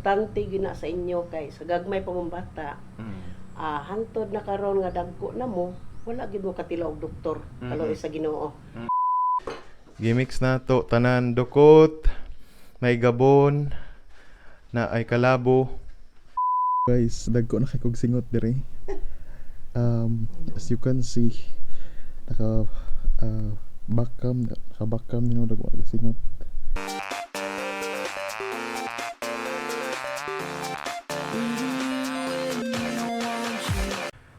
Importante gyud na sa inyo kay sa gagmay pa mong bata, hantod na karon nga dagko na mo, wala gyud mo katila og doktor, kaloy sa Ginoo. Gimix na to tanan dukot, may gabon, na ay kalabo. Guys, dagko na kay kog singot dire. As you can see, naka backcam, naka backcam nino, dagko na kay singot.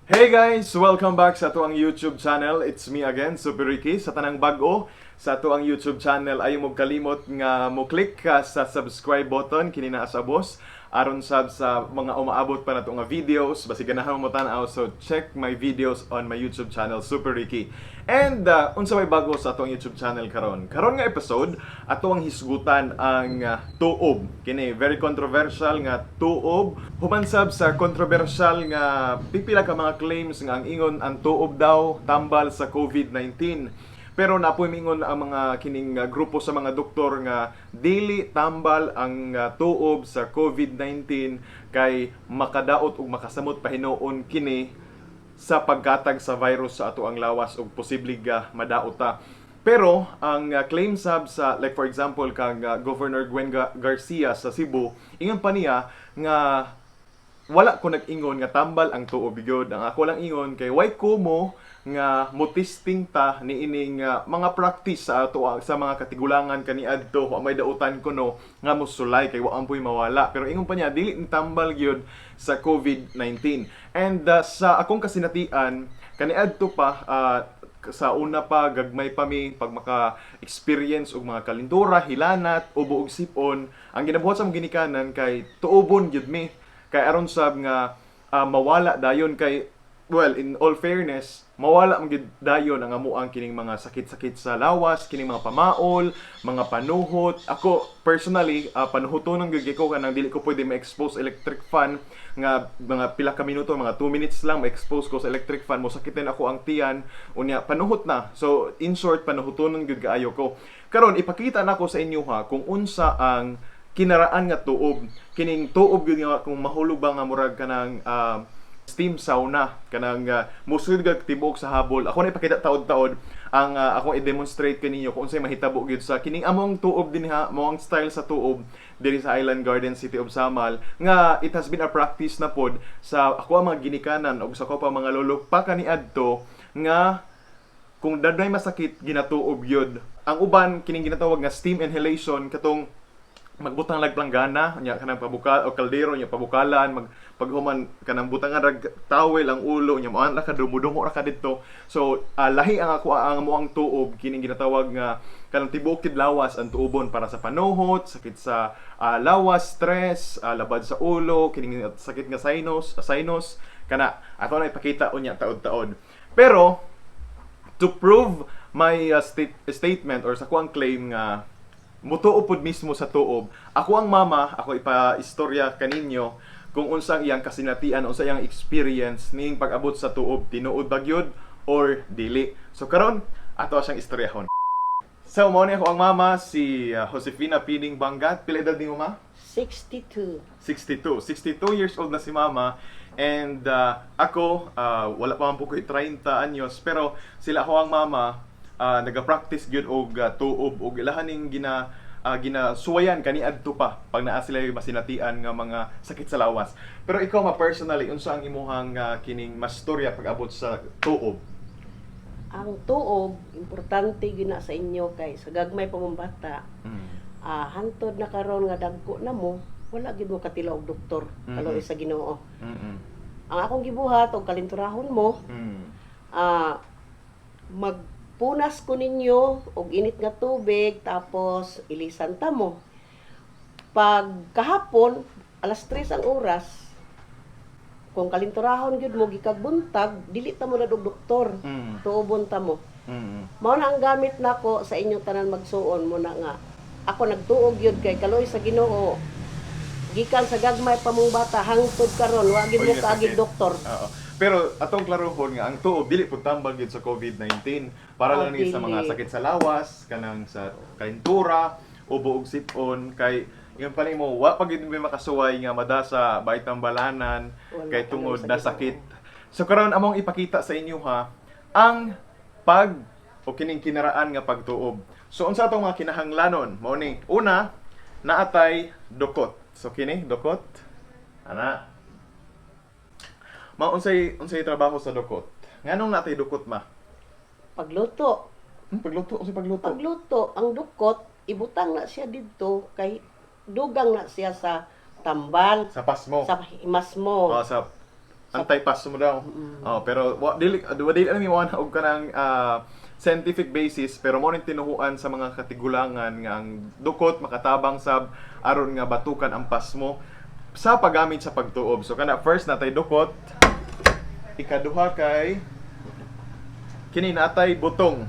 Hey guys! Welcome back sa ato ang YouTube channel. It's me again, Super Ricky. Sa tanang bag-o sa ato ang YouTube channel, ayaw mo kalimot nga mo click ka sa subscribe button kini naa sa boss aron sab sa mga umaabot pa nato nga videos, basi ganahan mo tan-aw, so check my videos on my YouTube channel, Super Ricky. And unsa may bago sa atong YouTube channel karon? Karon nga episode, ato ang hisgutan ang tuob. Kini very controversial nga tuob, human sab sa controversial nga pipila ka mga claims nga ang ingon ang tuob daw tambal sa COVID-19. Pero napoy mingon ang mga kining grupo sa mga doktor nga dili tambal ang tuob sa COVID-19 kay makadaot ug makasamot pa hinuon kini sa pagkatag sa virus sa ato ang lawas ug posible ga madaot ta. Pero ang claim sab sa, like for example kang Governor Gwen Garcia sa Cebu, ingon pa niya nga wala ko nag-ingon nga tambal ang tuob gyud. Ang ako lang ingon kay way kumo nga mo-testing ta niining mga practice sa ato sa mga katigulangan kaniadto, wa may dautan kuno nga mosulay kay wa ampoy mawala. Pero ingon pa niya dili ni tambal gyud sa COVID-19. And sa akong kasinatian kaniadto pa, sa una pa, gagmay pa mi, pag maka-experience og mga kalintura, hilanat, ubo og sipon, ang ginabuhat sa among ginikanan kay tuobon gyud mi kay aron sab nga mawala dayon. Kay well, in all fairness, mawala man gyud dayon ang amuang kining mga sakit-sakit sa lawas, kining mga pamaol, mga panuhot. Ako personally, panuhotonon gyud ko, kanang dili ko pwede ma-expose electric fan nga mga pila ka minuto, mga 2 minutes lang ma-expose ko sa electric fan, mo sakitin ako ang tiyan, unya panuhot na. So in short, panuhotonon gyud kaayo ko. Karon ipakita nako sa inyo ha kung unsa ang kinaraan nga tuob. Kining tuob gyud nga kung mahulog ba nga murag kanang steam sauna, kanang musud gag tibuok sa habol. Ako na ipakita taod-taod ang akong i-demonstrate kaninyo kung unsay mahitabo gyud sa kining among tuob dinhi, mo ang style sa tuob diri sa Island Garden, City of Samal, nga it has been a practice na pod sa ako ang mga ginikanan ug sa ako pa mga lolo pa kaniadto nga kung daday masakit, ginatuob yun. Ang uban kining ginatawag nga steam inhalation, katong magbutang lag planggana nya kanang pabukal o kaldero nya pabukalan, mag paghuman kanang butangan rag towel ang ulo nya moan ra ka, dumudungo ra ka didto. So lahi ang ako ang amoang tuob, kining ginatawag nga kanang tibuok lawas ang tuobon para sa panuhot, sakit sa lawas, stress, labad sa ulo, kining sakit nga sinus, sinus kana. Ato na ipakita unya taod-taod. Pero to prove my statement or sa kuang claim nga mutuo pod mismo sa tuob, ako ang mama, ako ipa-istorya kaninyo kung unsang iyang kasinatian, unsa iyang experience ning pag-abot sa tuob, tinuod ba gyud or dili. So karon ato siyang istoryahon. So mao ni ako ang mama, si Josefina Pining Bangat. Pila edad nimo, ma? 62. 62. 62 years old na si mama. And ako, wala pa man po ko'y 30 anyos, pero sila ako ang mama, naga-practice gyud og tuob og ilahan ning ginasuwayan kaniadto pa pag naa sila yung masinatian nga mga sakit sa lawas. Pero ikaw ma, personally, unsa ang imuhang kining mastorya pag-abot sa tuob? Ang tuob, importante gyud na sa inyo kay sa gagmay pa mong bata, hantod na karon nga dagko na mo, wala gyud mo katila og doktor, kaloy sa Ginoo. Ang akong gibuhat og kalinturahon mo, magpunas ko ninyo og init nga tubig, tapos ilisan ta mo. Pag kahapon, alas 3 ang oras, kung kalinturahon gyud mo gikag buntag, dili ta mo na og doktor. Tuobon ta mo. Mao na ang gamit nako sa inyong tanan magsuon mo na nga ako nagtuog gyud kay kaloy sa Ginoo. Gikan sa gagmay pa mong bata hangtod karon, wa gyud mo Uy, kaagig nasakit. doktor. Oo. Pero atong klarohon nga ang tuob dili pud tambal gyud sa COVID-19. Para Oh, lang ni sa mga dili. sakit sa lawas, kanang sa kaintura, ubo ug sipon kay Ingon pa nimo, wa pa gyud mi makasuway nga mada sa Baitambalanan Wala kay tungod alam sa na sakit. So karon among ipakita sa inyo ha ang pag o kining kinaraan nga pagtuob. So unsa atong mga kinahanglanon? Mao ni una, naatay dukot. So kini dukot ana. Ma, unsay unsay trabaho sa dukot? Nganong naatay dukot, ma? Pagluto. Pagluto, unsay pagluto? Pagluto, ang dukot, ibutang na siya didto kay dugang na siya sa tambal, Sa pasmo. sa himas mo. Oh, sa anti-pass mo daw. Oh, pero wa dili wa dili mi wa og kanang scientific basis, pero mo ning tinuhuan sa mga katigulangan nga ang dukot makatabang sab aron nga batukan ang pasmo sa paggamit sa pagtuob. So kana, first natay dukot, ikaduha kay kini natay butong.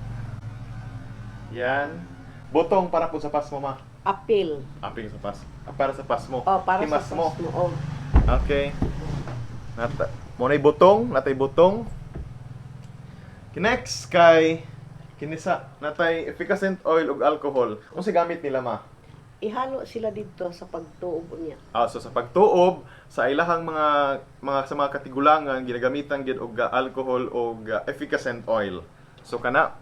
Yan. Butong para po sa pasmo, ma. Apil. Aping sa pas. Para sa pasmo. Oh, para Himas sa mo. pasmo. Oh. Okay. Nata mo na'y butong, natay butong. Next kay kinisa natay efficacent oil ug alcohol. Unsa gamit nila, ma? Ihalo sila didto sa pagtuob niya. Ah, so sa pagtuob sa ilahang mga sa mga katigulangan, ginagamitan gid og alcohol og efficacent oil. So kana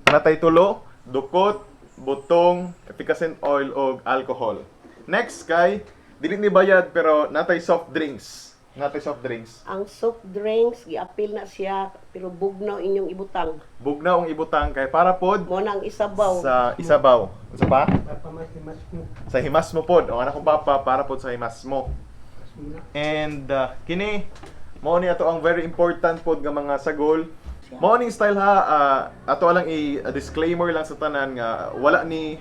natay tulo: dukot, butong, efficacent oil og alcohol. Next kay dili ni bayad pero natay soft drinks. Natay soft drinks. Ang soft drinks, giapil na siya, pero bugnaw inyong ibutang. Bugnaw ang ibutang kay para pod Mo na ang isabaw. sa isabaw. Unsa pa? Papamasimas mo. Sa himas mo pod. O anak kong papa, para pod sa himas mo. Muna. And kini mao ni ato ang very important pod nga mga sagol. Mao ning style ha, ato lang i a disclaimer lang sa tanan nga wala ni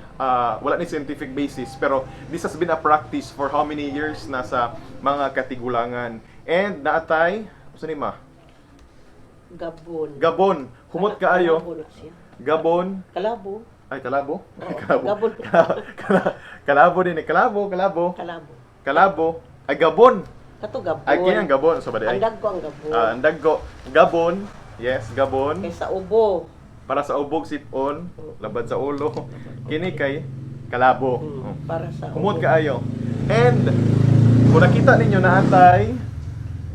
scientific basis, pero this has been a practice for how many years na sa mga katigulangan. And naatay unsa ni, ma? Gabon. Gabon. Humot kaayo. Kalabo na siya. Gabon. Kalabo. Ay, kalabo. Oo, Kalabo. Gabon. Kalabo din eh. Kalabo, kalabo. Kalabo. Kalabo. Ay, Gabon. Kato Gabon. Ay, kini ang Gabon. So, ba di ay? Ang dagko ang Gabon. Ah, ang dagko. Gabon. Yes, Gabon. Kay sa ubo. Para sa ubog sipon, labad sa ulo. Kini kay kalabo. Oh. Para sa Humot ubo. kaayo. And kung nakita ninyo na atay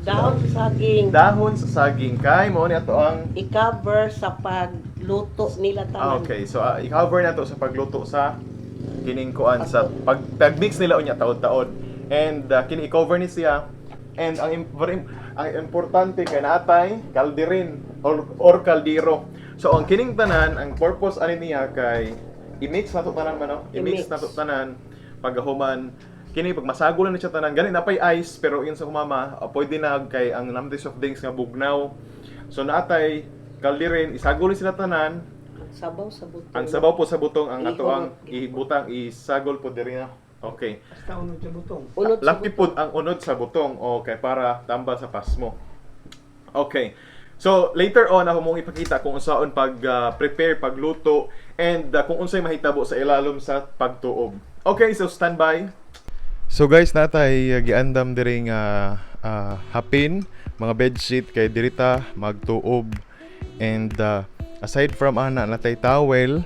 Dahon sa saging. Dahon sa saging kay mao ni ato ang I-cover sa pagluto nila Ah, tanan. okay, so i-cover na to sa pagluto sa kining kuan sa pag mix nila unya taod-taod. And kini i-cover ni siya. And ang very ang importante kay naatay kalderin or kaldero. So ang kining tanan, ang purpose ani niya kay i-mix na to tanan man, no? I-mix I-mix. na to tanan paghuman kini pag masagol na ni siya tanan, gani napay ice, pero yun sa kumama, pwede na kay ang namday soft drinks nga bugnaw. So naatay kalderin, isagol ni sila tanan. Ang sabaw sa butong. Ang sabaw po sa butong ang ato ang Ihurot. ibutang isagol po diri na. Okay. Basta unod sa butong. Unod sa Laki butong. pod ang unod sa butong. Okay, para tambal sa pasmo. Okay. So later on ako mong ipakita kung unsaon pag prepare, pagluto and kung unsay mahitabo sa ilalom sa pagtuob. Okay, so stand by. So guys, natay giandam diri nga hapin, mga bedsheet kay dirita magtuob, and aside from ana, natay towel,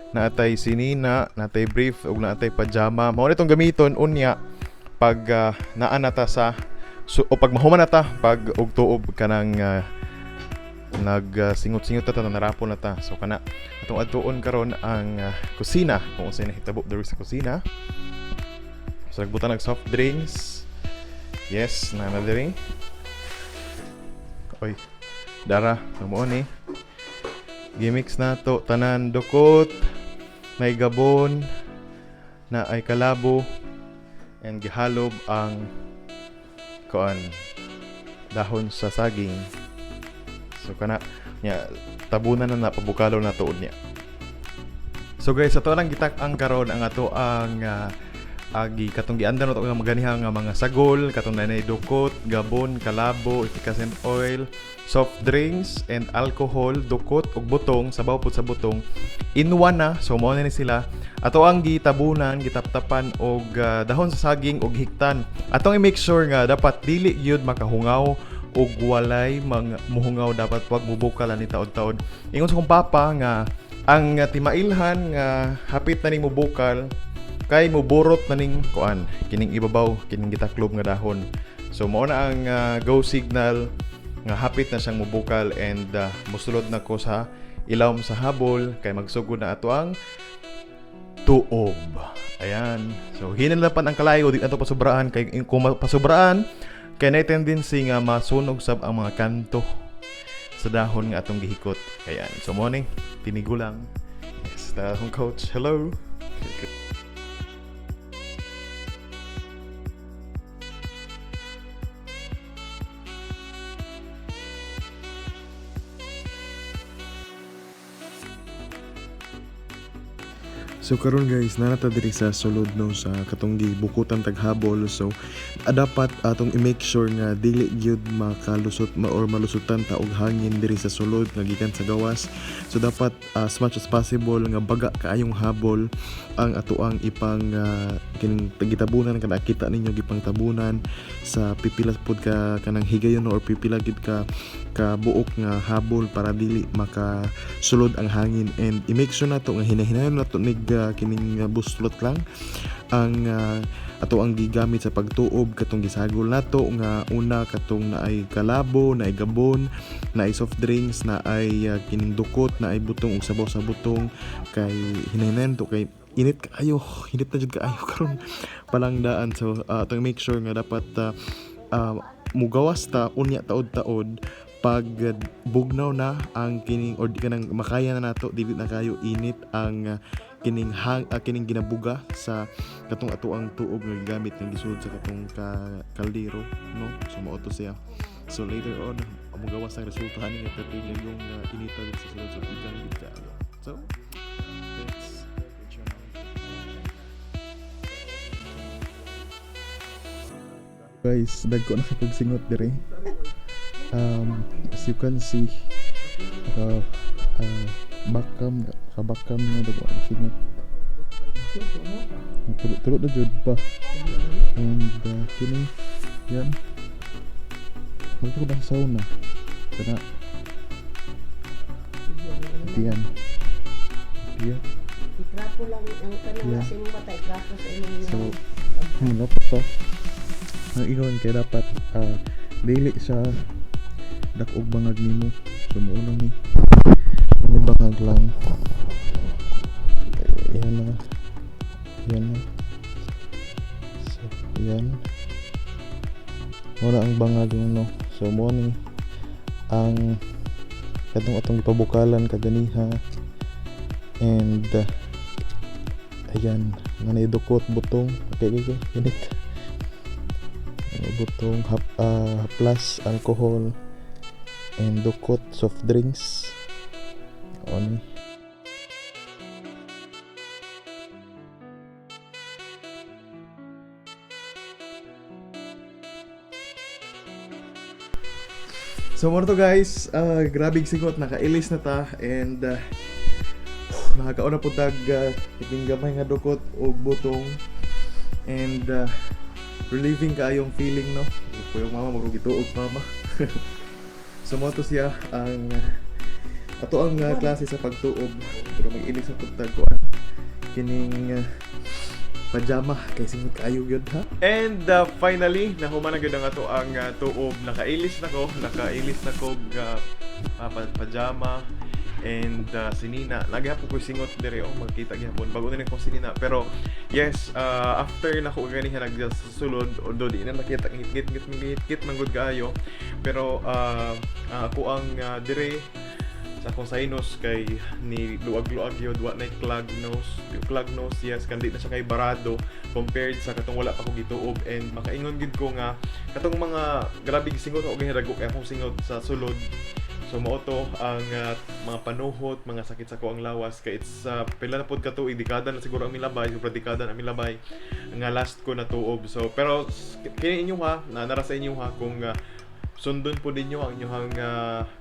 natay sinina, natay brief ug natay pajama. Mao nitong gamiton unya pag naa na ta sa so, o pag mahuman na ta pag og tuob kanang nagsingot-singot ta, narapon na ta. So kana atong adtuon karon ang kusina kung unsay nahitabo diri sa kusina. So nagbutan ng soft drinks. Yes, na na diri. Oy. Dara, mo ni. Gimix na to tanan, dukot, may gabon, na ay kalabo and gihalob ang kuan dahon sa saging. So kana nya tabunan na na pabukalo na tuod niya. So guys, ato lang gitak-ang karon ang ato ang agi katong giandan ato nga maganiha nga mga sagol, katong nanay dukot, gabon, kalabo, efficacent oil, soft drinks and alcohol, dukot ug butong, sabaw pud sa butong. In one na, so mao na ni sila. Ato ang gitabunan, gitaptapan og dahon sa saging og hiktan. Atong i-make sure nga dapat dili gyud makahungaw og walay mga muhungaw, dapat wag mubukal ani taod-taod. Ingon sa kong papa nga ang timailhan nga hapit na ni mubukal. Kay muburot na ning kuan, kining ibabaw, kining gitaklob nga dahon. So mao na ang go signal nga hapit na siyang mubukal and musulod na ko sa ilawom sa habol kay magsugod na ato ang tuob. Ayan. So hinalapan ang kalayo, di nato pasubraan kay kung pasubraan kay na tendency nga masunog sab ang mga kanto sa dahon nga atong gihikot. Ayan. So morning, tinigulang. Yes, akong coach. Hello. So karon guys, naa ta diri sa sulod no, sa katong gibukutan taghabol. So dapat atong i-make sure nga dili gyud makalusot or malusutan ta og hangin diri sa sulod nga gikan sa gawas. So dapat as much as possible nga baga kaayong habol ang atoang ipang kining gitabunan, kana kita ninyo gipang tabunan sa pipila pud ka kanang higayon or pipila gid ka buok nga habol para dili makasulod ang hangin. And i-make sure nato nga hinahinayon nato nig kining buslot lang ang ato ang gigamit sa pagtuob, katong gisagol nato nga una, katong naay kalabo, naay gabon, naay soft drinks, naay kining dukot, naay butong ug sabaw sa butong, kay hinahinayon to kay init kaayo, init na jud kaayo karon palangdaan. So atong make sure nga dapat mugawas ta unya taod-taod pag bugnaw na ang kining or di kanang makaya na nato, dili na kayo init ang kining hang kining ginabuga sa katong ato ang tuob nga gigamit nga gisulod sa katong ka kaldero no. So mao to siya. So later on mugawas ang resulta ani nga perti yung inita diri sa sulod, so igang gid kaayo. So let's guys, dagko na kay singot dire. As you can see, naka bakam, kabakam nga dagko ang singot. Tulo-tulo na jud pa. And kini yan. Magto ko sa sauna. Kana. Diyan. Diyan. Itrapo lang ang kanang Yeah. sa imong mata, itrapo sa imong So, dapat to. Ang ingon kay dapat dili siya dak-og bangag nimo. So mao lang ni. Ang bangag lang. Yan na. Yan na. So, yan. Mao na ang bangag no. So mao ni ang katong atong gipabukalan kaganiha. And ayan, nga naidukot butong. Okay. Init. Nga butong haplas, alcohol and dukot soft drinks. Oni. So mo to guys, grabe singot, nakailis na ta and nakakaon na po tag kining gamay nga dukot og butong and relieving kaayong feeling no. Kuyog mama, murag gituog mama. So mo to siya ang ato ang klase sa pagtuob, pero mag-ilis na pud tag kuan kining pajama kay singot kaayo gyud ha. And finally, nahuman na gyud ang ato ang tuob. Nakailis na ko, nakailis na ko pajama and sinina. Lagi hapon ko singot dire, oh, magkita gihapon. Bago na ko sinina, pero yes, after na ko ganiha nag sa sulod, although di na nakita ngit ngit ngit ngit man gud kaayo, pero ako ang dire sa akong sinus kay ni luag-luag yun, wa na clog nose, clog nose, yes, kandi na siya kay barado compared sa katong wala pa ko gituob. And makaingon gid ko nga katong mga grabe singot ako gihirago kay akong singot sa sulod. So mao to ang mga panuhot, mga sakit sa ko ang lawas kay it's pila na pod ka tuig, dekada na siguro ang milabay, sobra dekada na ang milabay nga last ko na tuob. So pero kini inyo ha, na nara sa inyo ha kung sundon po ninyo ang inyong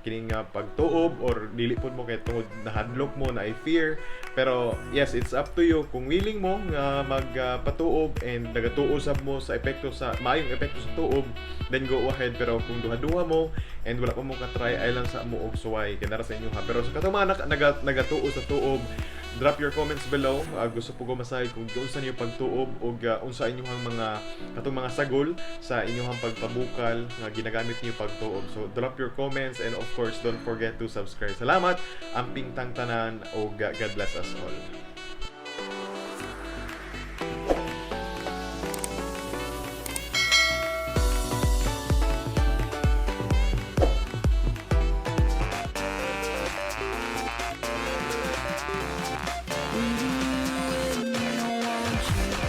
kining pagtuob or dili pod mo kay tungod nahadlok mo na fear. Pero yes, it's up to you kung willing mo nga magpatuob and nagatuo sab mo sa epekto, sa maayong epekto sa tuob, then go ahead. Pero kung duha-duha mo and wala pa mo ka-try, ay lang sa mo og suway kay nara sa inyo ha. Pero sa katong mga nagatuo sa tuob, Drop your comments below. Gusto pud ko masahi kung unsa niyo pagtuob ug unsa inyong mga katong mga sagol sa inyong pagpabukal nga ginagamit niyo pagtuob. So drop your comments and of course, don't forget to subscribe. Salamat. Amping tang tanan ug God bless us all.